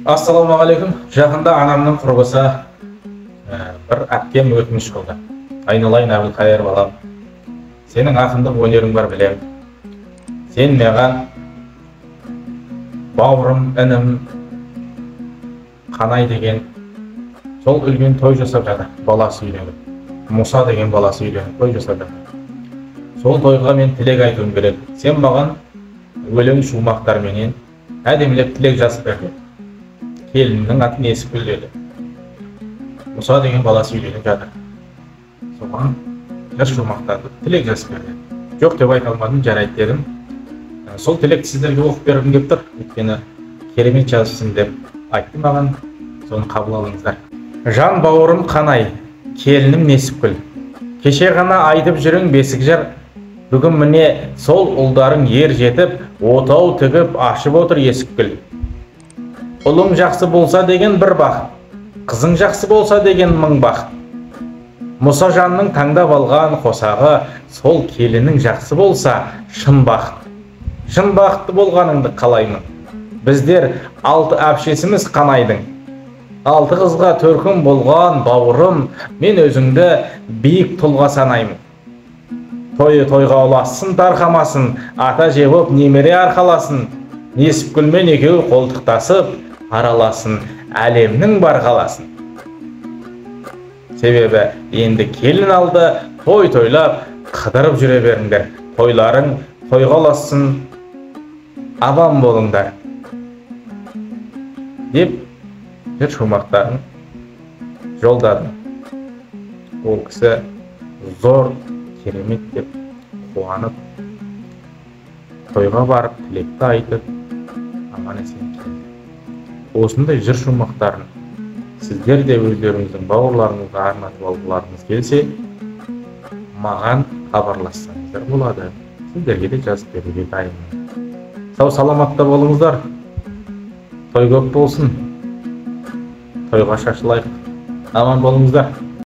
Ассалаумағалейкум. Жақында анамның құрбысы бір әпкем өтініш қылды. Айналайын Әбілқайыр балам, сенің ақындық өнерің бар білем. Сен маған бауырым, інім Қанай деген сол үлкен той жасап жатыр, баласы үйленіп. Мұса деген баласы үйленіп той жасап жатыр. Сол тойға мен тілек айтуым керек. Сен маған өлең шумақтарменен әдемілеп тілек жазып бер деді. Келіннің аты Несіпгүл деді. Мұса деген баласы үйленіп жатыр. Соған жыр шумақтарды тілек жазып бер деді. Жоқ деп айта алмадым, жарайды дедім. Сол тілекті сіздерге оқып бергім келіп тұр. Өйткені керемет жазыпсың деп айтты маған. Соны қабыл алыңыздар. Жан бауырым Қанай, келінім Несіпгүл. Кеше ғана айтып жүрің бесік жыр. Бүгін міне сол ұлдарың ер жетіп, отау тігіп ашып отыр есікгүл. Ұлың жақсы болса деген бір бақыт, қызың жақсы болса деген мың бақыт. Мұсажанның таңдап алған қосағы, сол келінің жақсы болса шын бақыт. Шын бақытты болғаныңды қалаймын. Біздер алты әпшесіміз Қанайдың. Алты қызға төркін болған бауырым, мен өзіңді биік тұлға санаймын. Тойы тойға ұлассын, тарқамасын, ата же боп немере арқаласын. Несіпгүлмен екеуі қолтықтасып, араласын әлемнің бар қаласын. Себебі енді келін алды, той тойлап, қыдырып жүре беріңдер. Тойларың тойға ұлассын, аман болыңдар деп жыр шумақтарын жолдадым. Ол кісі зор, керемет деп қуанып, тойға барып тілекті айтып, аман есен келді. Осындай жыр шумақтарын сіздер де өздеріңіздің бауырларыңызға арнатып алғыларыңыз келсе, маған хабарлассаңыздар болады. Сіздерге де жазып беруге дайынмын. Сау саламатта болыңыздар. Той көп болсын. Тойға шашылайық. Аман болыңыздар.